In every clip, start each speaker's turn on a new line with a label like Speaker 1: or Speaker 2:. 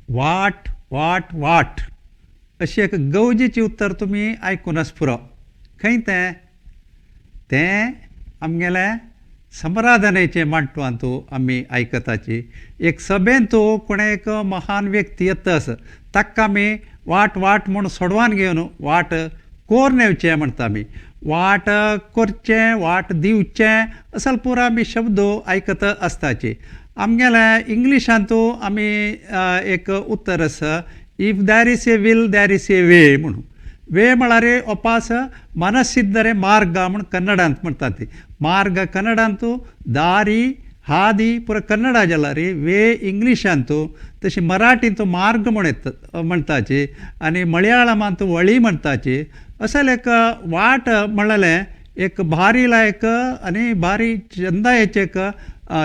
Speaker 1: वाट वाट वाट अशी एक गवजेची उत्तर तुमी आयकून पुरो. खंय तें? तें आमगेलें समराधनेचें माटवांत आमी आयकताची. एक सभेंत कोणें एक महान व्यक्ती येता आसा ताका आमी वाट वाट म्हूण सोडवान घेवन वाट कोर येवचें म्हणटा आमी. वाट करचें, वाट दिवचें, असले पुरो आमी शब्द आयकत आसताची. आमगेले इंग्लिशांतू आमी एक उत्तर आसा, if there is a will there is a way म्हणून. वे म्हळ्यार ओपास मनसिद्धरे मार्ग म्हूण कन्नडांत म्हणटात ती. मार्ग कन्नडांतू, दारी हादी पुरो कन्नडा जाल्यार वे इंग्लिशांतू, तशी मराठींतू मार्ग म्हूण येता म्हणटाची आनी मळयाळमांत वळी म्हणटाची. असले एक वाट म्हणलें एक भारी लायक आनी भारी चंदायेचे एक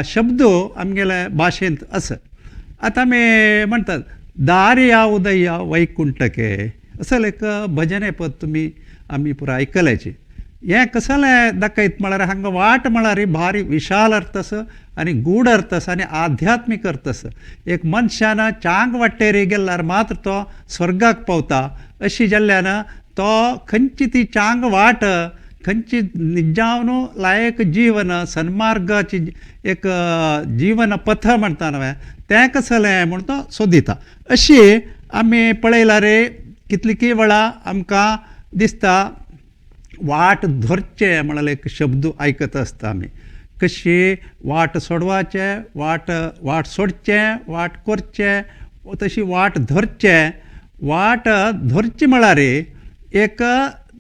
Speaker 1: शब्द आमगेले भाशेंत आसा. आतां आमी म्हणटात दारी उदय वैकुंठके, असलें एक भजने पद तुमी आमी पुरो आयकल्याची. हें कसलें दाखयता म्हळ्यार हांगा वाट म्हळ्यार भारी विशाल अर्थ आसा आनी गूढ अर्थ आसा आनी आध्यात्मीक अर्थ आसा. एक मनशान चांग वाटेर गेल्यार मात्र तो स्वर्गाक पावता अशी जाल्ल्यान तो खंयची ती चांग वाट, खंयची निजावन लायक जीवन सन्मार्गाची एक जीवन पथ म्हणटा न्हय तें कसलें म्हूण तो सोदिता. अशी आमी पळयल्यार कितली वेळा आमकां दिसता वाट धरचें म्हणल्यार एक शब्द आयकत आसता आमी. कशी वाट सोडवाचें, वाट वाट सोडचें, वाट करचें, तशी वाट धरचें. वाट धरची म्हळ्यार एक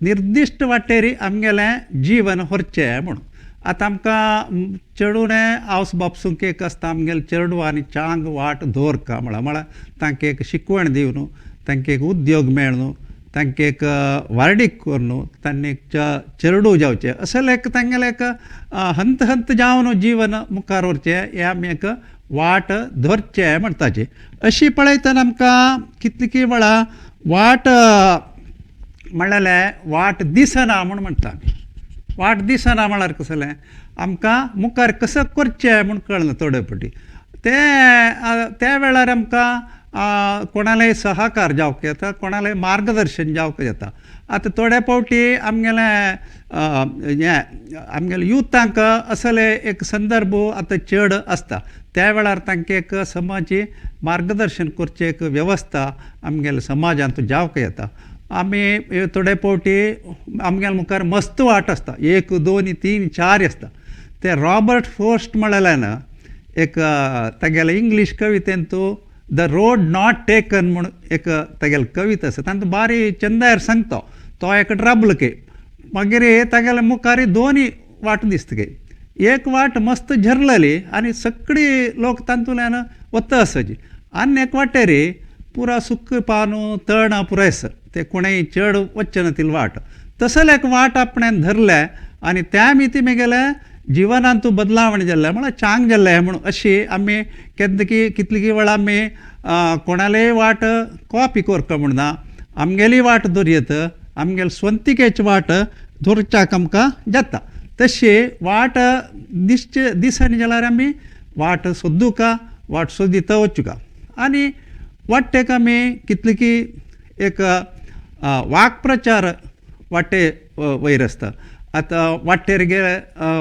Speaker 1: निर्दिश्ट वाटेर आमगेलें जीवन व्हरचें म्हूण. आतां आमकां चेडूं आवस बापसूंक एक आसता आमगेलें चेडवां आनी चांग वाट दवरका म्हळ्यार, म्हळ्यार तांकां एक शिकवण दिवन, तांकां एक उद्योग मेळ्ळो, तांकां एक वार्डीक करून तांणी एक चेडूं जावचें, असलें एक तांगेलें एक हंत हंत जावन जीवन मुखार व्हरचें हें आमी एक वाट धरचें म्हणटाचे. अशी पळयतना आमकां कितली वेळा वाट म्हणलें वाट दिसना म्हूण म्हणटा आमी. वाट दिसना म्हळ्यार कसलें आमकां मुखार कसो करचें म्हूण कळना थोडे फावटी. ते वेळार आमकां कोणालेय सहकार जावंक येता, कोणालें मार्गदर्शन जावंक येता. आतां थोडे फावटी आमगेलें हें आमगेले युथांक असले एक संदर्भ आतां चड आसता. त्या वेळार तांकां एक समाजी मार्गदर्शन करचें एक वेवस्था आमगेले समाजांत जावंक येता. आमी थोडे फावटी आमगेले मुखार मस्त वाट आसता, 1 2 3 4 आसता. ते रॉबर्ट फ्रॉस्ट म्हणलें ना एक तागेले इंग्लीश कवितेंत the road not taken म्हूण एक तागेली कविता आसा. तांकां बारी चंदायर सांगता तो एक राबलो की मागीर तागेले मुखार दोनी वाट दिसता की एक वाट मस्त झरलेली आनी सगळी लोक तातूंतल्यान वता आसाची, आनी एक वाटेर पुरा सुक पान तणां पुराय आसा, ते कोणेय चड वचचे ना ती वाट. तसले एक वाट आपणें धरलें आनी त्या मिती मेगेलें जिवनांत बदलावण जाल्लें म्हळ्यार चांग जाल्लें म्हूण. अशी आमी केन्ना की कितली वेळा आमी कोणालेय वाट कॉपी करता म्हूण ना, आमगेली वाट दवरयत, आमगेले स्वंतिकेची वाट दवरच्याक आमकां जाता. तशी वाट दिसचे दिसना जाल्यार आमी वाट सोदुका, वाट सोदीत वचुका. आनी वाटेक आमी कितली की एक वाक्प्रचार वाटे वयर आसता. आतां वाटेर गे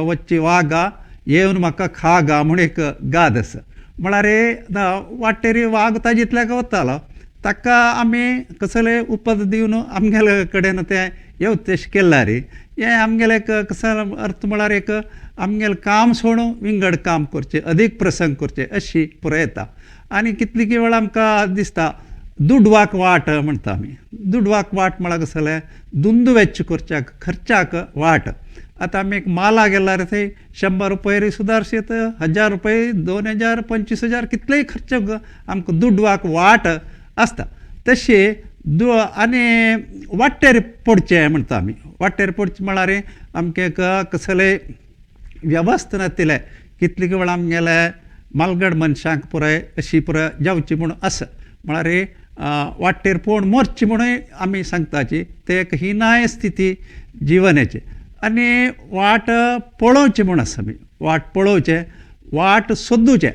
Speaker 1: वच्ची वागा येवन म्हाका खागा म्हूण एक गाद आसा. म्हळ्यार वाटेर वाग ताजितल्याक वतालो ताका आमी कसले उपद दिवन आमगेले कडेन तें येवचें तशें केल्यार हें आमगेलें एक कसो अर्थ म्हळ्यार एक आमगेलें काम सोडून विंगड काम करचें, अदीक प्रसंग करचें अशी पुरो येता. आनी कितली की वेळा आमकां दिसता दुडवाक वाट म्हणटा आमी. दुडवाक वाट म्हळ्यार कसलें दुंद वेच करच्याक खर्चाक वाट. आतां आमी एक माला गेल्यार थंय 100 रुपये सुदारशेत, 1000 रुपये, 2000, 25,000 कितलेय खर्च आमकां दुडवाक वाट आसता. तशें आनी वाटेर पडचें म्हणटा आमी. वाटेर पडचें म्हळ्यार आमकां एक कसलें वेवस्था नातिल्लें कितले वेळा आमगेले मालगड मनशांक पुराय अशी पुराय जावची म्हूण आसा. म्हळ्यार वाटेर पळोवन मरचें म्हणून आमी सांगताची ते एक हिनाय स्थिती जिवनाची. आनी वाट पळोवची म्हूण आसा आमी. वाट पळोवचें, वाट सोदुचें.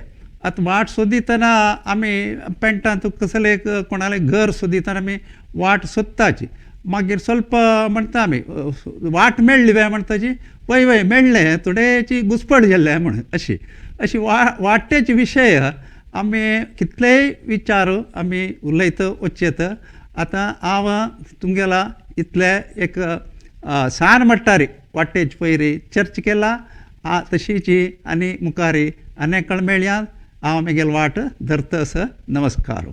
Speaker 1: आतां वाट सोदितना आमी पेंटांत कसलें एक कोणालें घर सोदितना आमी वाट सोदताची. मागीर स्वल्प म्हणटा आमी, वाट मेळ्ळी वे म्हणटाची, वय वय मेळ्ळें, थोडेची घुसपड जाल्लें म्हण. अशी अशी वाटेचे विशय आमी कितलेय विचार आमी उलयत वचयेत. आतां हांव तुमगेला इतले एक सान म्हणटारी वाटेच पयरी चर्च केला तशीची आनी मुखारी आनी कळ मेळया. हांव म्हगेली वाट धरता. नमस्कार.